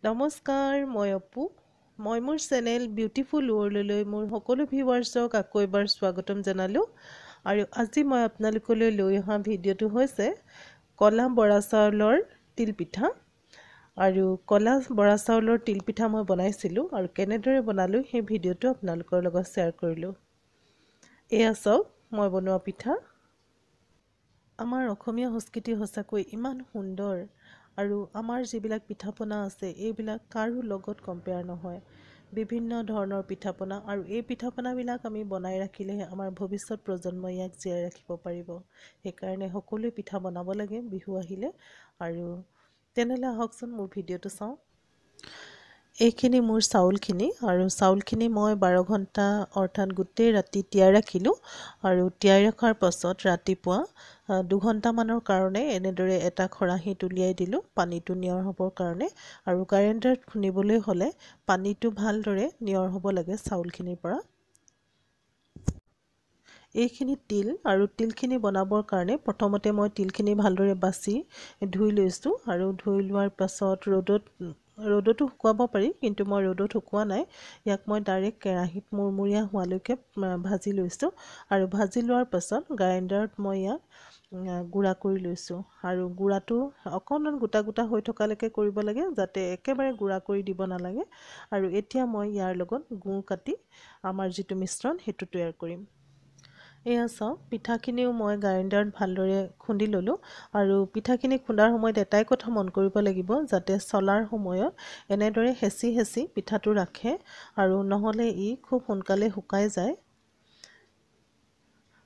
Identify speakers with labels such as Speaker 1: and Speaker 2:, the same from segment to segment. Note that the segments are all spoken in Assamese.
Speaker 1: নমস্কাৰ, মই অপু। মই মোৰ চেনেল বিউটিফুল ৱৰ্ল্ডলৈ মোৰ সকলো ভিউৱাৰ্ছক আকৌ এবাৰ স্বাগতম জনালোঁ। আৰু আজি মই আপোনালোকলৈ লৈ অহা ভিডিঅ'টো হৈছে ক'লা বৰা চাউলৰ তিলপিঠা। আৰু ক'লা বৰা চাউলৰ তিলপিঠা মই বনাইছিলোঁ আৰু কেনেদৰে বনালোঁ সেই ভিডিঅ'টো আপোনালোকৰ লগত শ্বেয়াৰ কৰিলোঁ। এয়া চাওক মই বনোৱা পিঠা। আমাৰ অসমীয়া সংস্কৃতি সঁচাকৈ ইমান সুন্দৰ আৰু আমাৰ যিবিলাক পিঠা পনা আছে এইবিলাক কাৰো লগত কম্পেয়াৰ নহয়। বিভিন্ন ধৰণৰ পিঠা পনা আৰু এই পিঠা পনাবিলাক আমি বনাই ৰাখিলেহে আমাৰ ভৱিষ্যত প্ৰজন্মই ইয়াক জীয়াই ৰাখিব পাৰিব। সেইকাৰণে সকলোৱে পিঠা বনাব লাগে বিহু আহিলে। আৰু তেনেহ'লে আহকচোন মোৰ ভিডিঅ'টো চাওঁ। এইখিনি মোৰ চাউলখিনি আৰু চাউলখিনি মই 12 ঘণ্টা অৰ্থাৎ গোটেই ৰাতি তিয়াই ৰাখিলোঁ। আৰু তিয়াই ৰখাৰ পাছত ৰাতিপুৱা 2 ঘণ্টামানৰ কাৰণে এনেদৰে এটা খৰাহীত উলিয়াই দিলোঁ পানীটো নিয়ৰ হ'বৰ কাৰণে। আৰু গ্ৰাইণ্ডাৰত খুন্দিবলৈ হ'লে পানীটো ভালদৰে নিয়ৰ হ'ব লাগে চাউলখিনিৰ পৰা। এইখিনি তিল আৰু তিলখিনি বনাবৰ কাৰণে প্ৰথমতে মই তিলখিনি ভালদৰে বাছি ধুই লৈছোঁ। আৰু ধুই লোৱাৰ পাছত ৰ'দতো শুকুৱাব পাৰি, কিন্তু মই ৰ'দত শুকোৱা নাই। ইয়াক মই ডাইৰেক্ট কেৰাহীত মৰমৰীয়া হোৱালৈকে ভাজি লৈছোঁ। আৰু ভাজি লোৱাৰ পাছত গ্ৰাইণ্ডাৰত মই ইয়াক গুড়া কৰি লৈছোঁ। আৰু গুড়াটো অকণমান গোটা গোটা হৈ থকালৈকে কৰিব লাগে, যাতে একেবাৰে গুড়া কৰি দিব নালাগে। আৰু এতিয়া মই ইয়াৰ লগত গুড় কাটি আমাৰ যিটো মিশ্ৰণ সেইটো তৈয়াৰ কৰিম। এয়া চাওক, পিঠাখিনিও মই গ্ৰাইণ্ডাৰত ভালদৰে খুন্দি ল'লোঁ। আৰু পিঠাখিনি খুন্দাৰ সময়ত এটাই কথা মন কৰিব লাগিব, যাতে চলাৰ সময়ত এনেদৰে হেঁচি হেঁচি পিঠাটো ৰাখে, আৰু নহ'লে ই খুব সোনকালে শুকাই যায়।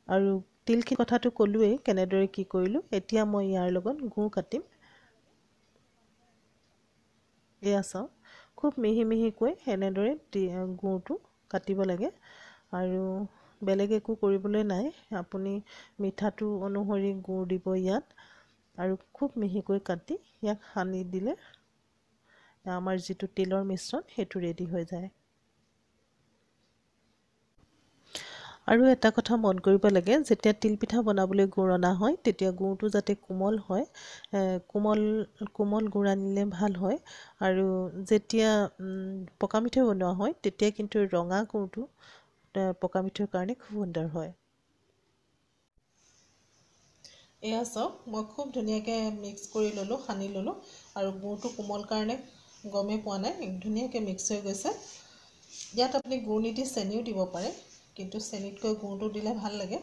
Speaker 1: আৰু তিলখিনি কথাটো ক'লোৱেই কেনেদৰে কি কৰিলোঁ। এতিয়া মই ইয়াৰ লগত গুড় কাটিম। এয়া চাওক, খুব মিহি মিহিকৈ এনেদৰে গুড়টো কাটিব লাগে আৰু বেলেগ একো কৰিবলৈ নাই। আপুনি মিঠাটো অনুসৰি গুড় দিব ইয়াত আৰু খুব মিহিকৈ কাটি ইয়াক সানি দিলে আমাৰ যিটো তিলৰ মিশ্ৰণ সেইটো ৰেডি হৈ যায়। আৰু এটা কথা মন কৰিব লাগে, যেতিয়া তিলপিঠা বনাবলৈ গুড় অনা হয় তেতিয়া গুড়টো যাতে কোমল হয়, কোমল গুড় আনিলে ভাল হয়। আৰু যেতিয়া পকা মিঠৈ বনোৱা হয় তেতিয়া কিন্তু ৰঙা গুড়টো পকা মিঠৈৰ কাৰণে খুব সুন্দৰ হয়। এয়া চাওক, মই খুব ধুনীয়াকৈ মিক্স কৰি ল'লোঁ, সানি ল'লোঁ। আৰু গুড়টো কোমল কাৰণে গমেই পোৱা নাই, ধুনীয়াকৈ মিক্স হৈ গৈছে। ইয়াত আপুনি গুড় নিদি চেনিও দিব পাৰে, কিন্তু চেনিতকৈ গুড়টো দিলে ভাল লাগে।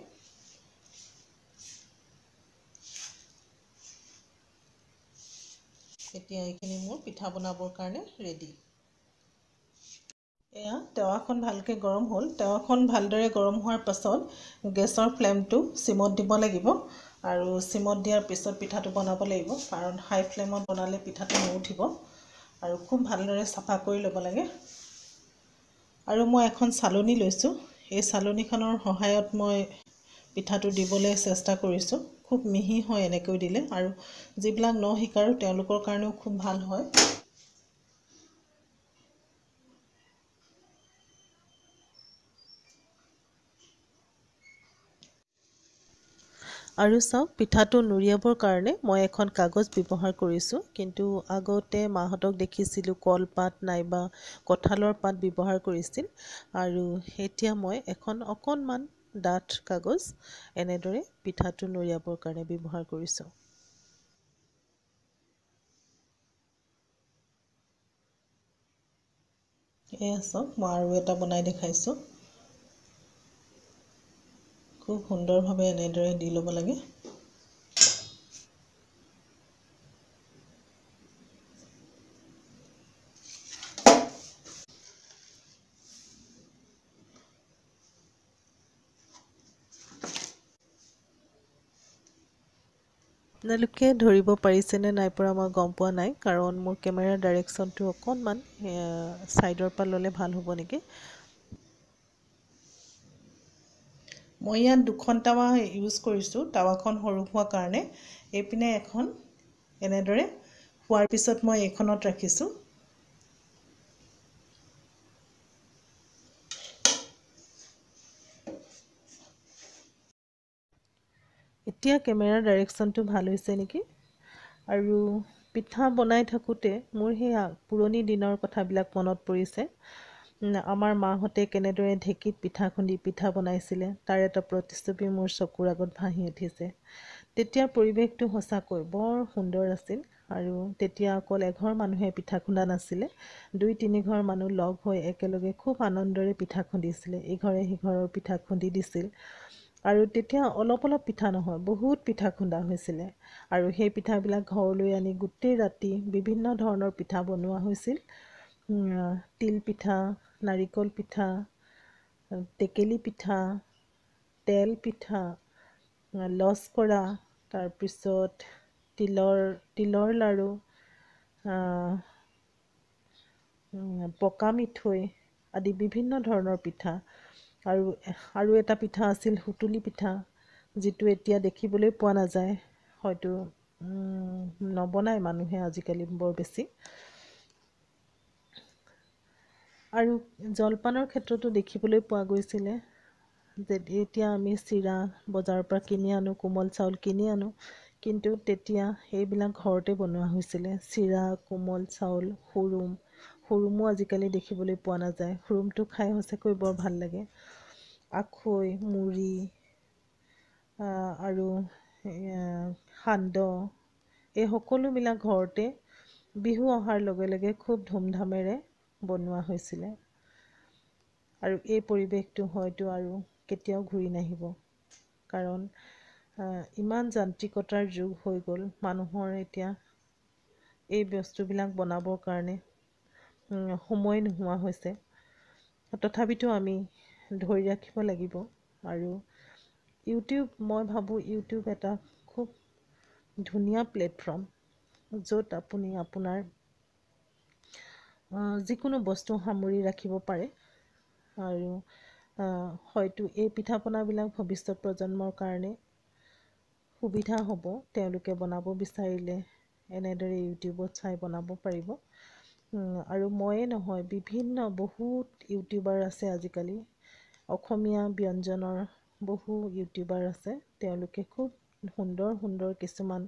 Speaker 1: এতিয়া এইখিনি মোৰ পিঠা বনাবৰ কাৰণে ৰেডি। এয়া টেৱাখন ভালকৈ গৰম হ'ল। টেৱাখন ভালদৰে গৰম হোৱাৰ পাছত গেছৰ ফ্লেমটো চিমত দিব লাগিব। আৰু চিমত দিয়াৰ পিছত পিঠাটো বনাব লাগিব, কাৰণ হাই ফ্লেমত বনালে পিঠাটো নুউঠিব। আৰু খুব ভালদৰে চাফা কৰি ল'ব লাগে। আৰু মই এখন চালনী লৈছোঁ, এই চালনীখনৰ সহায়ত মই পিঠাটো দিবলৈ চেষ্টা কৰিছোঁ। খুব মিহি হয় এনেকৈ দিলে, আৰু যিবিলাক ন শিকাৰো তেওঁলোকৰ কাৰণেও খুব ভাল হয়। আৰু চাওক, পিঠাটো নুৰিয়াবৰ কাৰণে মই এখন কাগজ ব্যৱহাৰ কৰিছোঁ, কিন্তু আগতে মাহঁতক দেখিছিলোঁ কলপাত নাইবা কঁঠালৰ পাত ব্যৱহাৰ কৰিছিল। আৰু এতিয়া মই এখন অকণমান ডাঠ কাগজ এনেদৰে পিঠাটো নুৰিয়াবৰ কাৰণে ব্যৱহাৰ কৰিছোঁ। এয়া চাওক, মই আৰু এটা বনাই দেখাইছোঁ। খুব সুন্দৰভাৱে এনেদৰে দি ল'ব লাগে। আপোনালোকে ধৰিব পাৰিছেনে নাই পৰা মই গম পোৱা নাই, কাৰণ মোৰ কেমেৰাৰ ডাইৰেকশ্যনটো অকণমান ছাইডৰ পৰা ল'লে ভাল হ'ব নেকি। মই ইয়াত দুখন টাৱা ইউজ কৰিছোঁ, টাৱাখন সৰু হোৱাৰ কাৰণে। এইপিনে এখন এনেদৰে হোৱাৰ পিছত মই এইখনত ৰাখিছোঁ। এতিয়া কেমেৰাৰ ডাইৰেকশ্যনটো ভাল হৈছে নেকি। আৰু পিঠা বনাই থাকোঁতে মোৰ সেই পুৰণি দিনৰ কথাবিলাক মনত পৰিছে। আমাৰ মাহঁতে কেনেদৰে ঢেঁকীত পিঠা খুন্দি পিঠা বনাইছিলে তাৰ এটা প্ৰতিচ্ছবি মোৰ চকুৰ আগত ভাঁহি উঠিছে। তেতিয়া পৰিৱেশটো সঁচাকৈ বৰ সুন্দৰ আছিল। আৰু তেতিয়া অকল এঘৰ মানুহে পিঠা খুন্দা নাছিলে, 2-3 ঘৰ মানুহ লগ হৈ একেলগে খুব আনন্দৰে পিঠা খুন্দিছিলে। ইঘৰে সিঘৰৰ পিঠা খুন্দি দিছিল। আৰু তেতিয়া অলপ অলপ পিঠা নহয়, বহুত পিঠা খুন্দা হৈছিলে। আৰু সেই পিঠাবিলাক ঘৰলৈ আনি গোটেই ৰাতি বিভিন্ন ধৰণৰ পিঠা বনোৱা হৈছিল। তিল পিঠা, নাৰিকল পিঠা, টেকেলি পিঠা, তেল পিঠা, লস্কৰা, তাৰপিছত তিলৰ লাড়ু, পকা মিঠৈ আদি বিভিন্ন ধৰণৰ পিঠা। আৰু আৰু এটা পিঠা আছিল সুতুলি পিঠা, যিটো এতিয়া দেখিবলৈ পোৱা নাযায়, হয়তো নবনায় মানুহে আজিকালি বৰ বেছি। আৰু জলপানৰ ক্ষেত্ৰতো দেখিবলৈ পোৱা গৈছিলে যে এতিয়া আমি চিৰা বজাৰৰ পৰা কিনি আনো, কোমল চাউল কিনি আনো, কিন্তু তেতিয়া সেইবিলাক ঘৰতে বনোৱা হৈছিলে। চিৰা, কোমল চাউল, হুৰুম, হুৰুমো আজিকালি দেখিবলৈ পোৱা নাযায়। হুৰুমটো খাই সঁচাকৈ বৰ ভাল লাগে। আখৈ, মুড়ি আৰু সান্দহ, এই সকলোবিলাক ঘৰতে বিহু অহাৰ লগে লগে খুব ধুমধামেৰে বনোৱা হৈছিলে। আৰু এই পৰিৱেশটো হয়তো আৰু কেতিয়াও ঘূৰি নাহিব, কাৰণ ইমান যান্ত্ৰিকতাৰ যুগ হৈ গ'ল। মানুহৰ এতিয়া এই বস্তুবিলাক বনাবৰ কাৰণে সময় নোহোৱা হৈছে। তথাপিতো আমি ধৰি ৰাখিব লাগিব। আৰু ইউটিউব, মই ভাবোঁ ইউটিউব এটা খুব ধুনীয়া প্লেটফৰ্ম, য'ত আপুনি আপোনাৰ যিকোনো বস্তু সামৰি ৰাখিব পাৰে। আৰু হয়তো এই পিঠা পনাবিলাক ভৱিষ্যত প্ৰজন্মৰ কাৰণে সুবিধা হ'ব, তেওঁলোকে বনাব বিচাৰিলে এনেদৰে ইউটিউবত চাই বনাব পাৰিব। আৰু ময়ে নহয়, বিভিন্ন বহুত ইউটিউবাৰ আছে আজিকালি, অসমীয়া ব্যঞ্জনৰ বহু ইউটিউবাৰ আছে। তেওঁলোকে খুব সুন্দৰ সুন্দৰ কিছুমান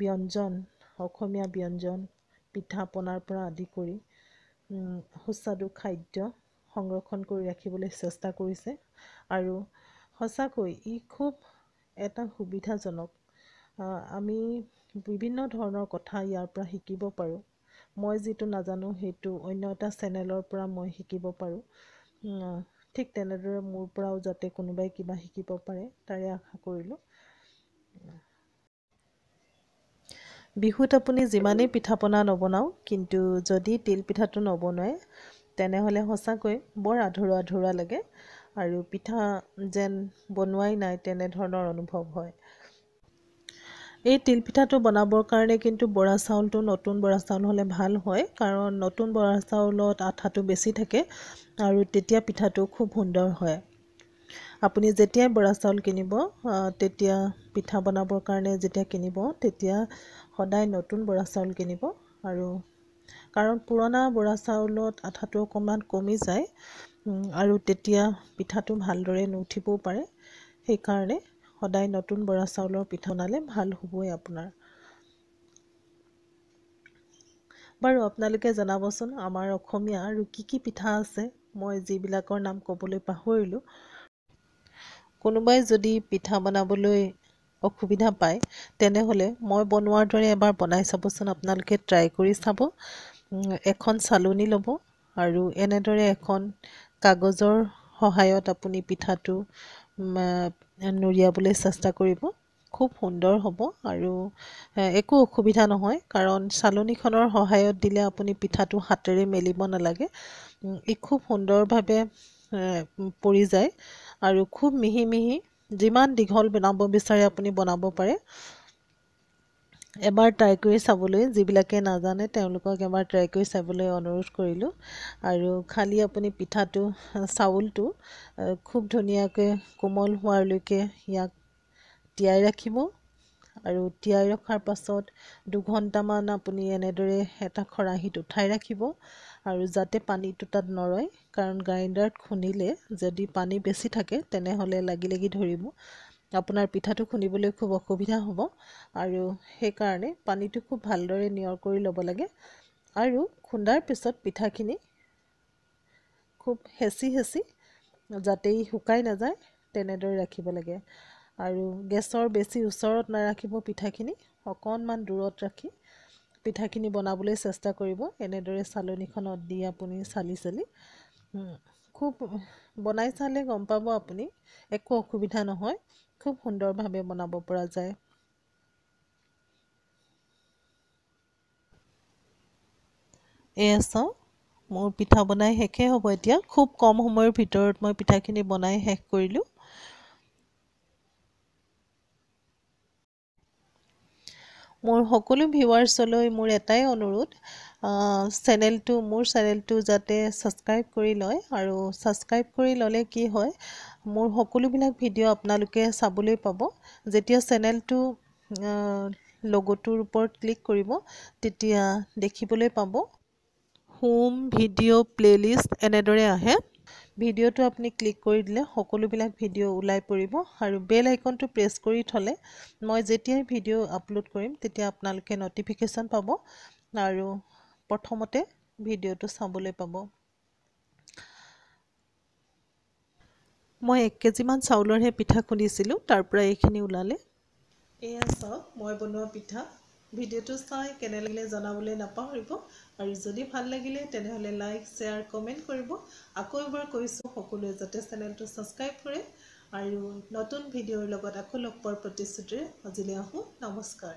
Speaker 1: ব্যঞ্জন, অসমীয়া ব্যঞ্জন, পিঠা পনাৰ পৰা আদি কৰি সুস্বাদু খাদ্য সংৰক্ষণ কৰি ৰাখিবলৈ চেষ্টা কৰিছে। আৰু সঁচাকৈ ই খুব এটা সুবিধাজনক, আমি বিভিন্ন ধৰণৰ কথা ইয়াৰ পৰা শিকিব পাৰোঁ। মই যিটো নাজানো সেইটো অন্য এটা চেনেলৰ পৰা মই শিকিব পাৰোঁ। ঠিক তেনেদৰে মোৰ পৰাও যাতে কোনোবাই কিবা শিকিব পাৰে তাৰে আশা কৰিলোঁ। বিহুত আপুনি যিমানেই পিঠা পনা নবনাওক, কিন্তু যদি তিল পিঠাটো নবনায় তেনেহ'লে সঁচাকৈ বৰ আধৰুৱা আধৰুৱা লাগে আৰু পিঠা যেন বনোৱাই নাই তেনেধৰণৰ অনুভৱ হয়। এই তিলপিঠাটো বনাবৰ কাৰণে কিন্তু বৰা চাউলটো নতুন বৰা চাউল হ'লে ভাল হয়, কাৰণ নতুন বৰা চাউলত আঠাটো বেছি থাকে আৰু তেতিয়া পিঠাটো খুব সুন্দৰ হয়। আপুনি যেতিয়াই বৰা চাউল কিনিব, তেতিয়া পিঠা বনাবৰ কাৰণে যেতিয়া কিনিব তেতিয়া সদায় নতুন বৰা চাউল কিনিব, আৰু কাৰণ পুৰণা বৰা চাউলত আঠাটো অকণমান কমি যায় আৰু তেতিয়া পিঠাটো ভালদৰে নুঠিবও পাৰে। সেইকাৰণে সদায় নতুন বৰা চাউলৰ পিঠা বনালে ভাল হ'বই আপোনাৰ। বাৰু আপোনালোকে জনাবচোন আমাৰ অসমীয়া আৰু কি কি পিঠা আছে, মই যিবিলাকৰ নাম ক'বলৈ পাহৰিলোঁ। কোনোবাই যদি পিঠা বনাবলৈ অসুবিধা পায় তেনেহ'লে মই বনোৱাৰ দৰে এবাৰ বনাই চাবচোন, আপোনালোকে ট্ৰাই কৰি চাব। এখন চালনী ল'ব আৰু এনেদৰে এখন কাগজৰ সহায়ত আপুনি পিঠাটো নুৰিয়াবলৈ চেষ্টা কৰিব, খুব সুন্দৰ হ'ব আৰু একো অসুবিধা নহয়, কাৰণ চালনীখনৰ সহায়ত দিলে আপুনি পিঠাটো হাতেৰে মেলিব নালাগে, ই খুব সুন্দৰভাৱে পৰি যায় আৰু খুব মিহি মিহি, যিমান দীঘল বনাব বিচাৰে আপুনি বনাব পাৰে। এবাৰ ট্ৰাই কৰি চাবলৈ, যিবিলাকে নাজানে তেওঁলোকক এবাৰ ট্ৰাই কৰি চাবলৈ অনুৰোধ কৰিলোঁ। আৰু খালি আপুনি পিঠাটো, চাউলটো খুব ধুনীয়াকৈ কোমল হোৱালৈকে ইয়াক তিয়াই ৰাখিব আৰু তিয়াই ৰখাৰ পাছত 2 ঘণ্টামান আপুনি এনেদৰে এটা খৰাহীত উঠাই ৰাখিব, আৰু যাতে পানীটো তাত নৰয়, কাৰণ গ্ৰাইণ্ডাৰত খুন্দিলে যদি পানী বেছি থাকে তেনেহ'লে লাগি লাগি ধৰিব। আপোনাৰ পিঠাটো খুন্দিবলৈ খুব অসুবিধা হ'ব আৰু সেইকাৰণে পানীটো খুব ভালদৰে নিয়ৰ কৰি ল'ব লাগে। আৰু খুন্দাৰ পিছত পিঠাখিনি খুব হেঁচি হেঁচি যাতে ই শুকাই নাযায় তেনেদৰে ৰাখিব লাগে। আৰু গেছৰ বেছি ওচৰত নাৰাখিব পিঠাখিনি, অকণমান দূৰত ৰাখি পিঠাখিনি বনাবলৈ চেষ্টা কৰিব। এনেদৰে চালনীখনত দি আপুনি চালি চালি খুব বনাই চালে গম পাব আপুনি একো অসুবিধা নহয়, খুব সুন্দৰভাৱে বনাব পৰা যায়। এয়া চাওক, মোৰ পিঠা বনাই শেষেই হ'ব এতিয়া। খুব কম সময়ৰ ভিতৰত মই পিঠাখিনি বনাই শেষ কৰিলোঁ। মোৰ সকলো ভিউৱাৰ্ছলৈ মোৰ এটাই অনুৰোধ, চেনেলটো, মোৰ চেনেলটো যাতে ছাবস্ক্ৰাইব কৰি লয়। আৰু ছাবস্ক্ৰাইব কৰি ল'লে কি হয়, মোৰ সকলোবিলাক ভিডিঅ' আপোনালোকে চাবলৈ পাব। যেতিয়া চেনেলটো লগ'টোৰ ওপৰত ক্লিক কৰিব তেতিয়া দেখিবলৈ পাব হোম, ভিডিঅ', প্লে'লিষ্ট এনেদৰে আহে। ভিডিঅ'টো আপুনি ক্লিক কৰি দিলে সকলোবিলাক ভিডিঅ' ওলাই পৰিব। আৰু বেল আইকনটো প্ৰেছ কৰি থ'লে মই যেতিয়াই ভিডিঅ' আপলোড কৰিম তেতিয়া আপোনালোকে ন'টিফিকেশ্যন পাব আৰু প্ৰথমতে ভিডিঅ'টো চাবলৈ পাব। মই 1 কেজিমান চাউলৰহে পিঠা খুন্দিছিলোঁ, তাৰ পৰা এইখিনি ওলালে। এয়া চাওক মই বনোৱা পিঠা। ভিডিঅ'টো চাই কেনে লাগিলে জনাবলৈ নাপাহৰিব আৰু যদি ভাল লাগিলে তেনেহ'লে লাইক, শ্বেয়াৰ, কমেণ্ট কৰিব। আকৌ এবাৰ কৈছোঁ, সকলোৱে যাতে চেনেলটো ছাবস্ক্ৰাইব কৰে আৰু নতুন ভিডিঅ'ৰ লগত আকৌ লগ পোৱাৰ প্ৰতিশ্ৰুতিৰে আজিলৈ আহোঁ। নমস্কাৰ।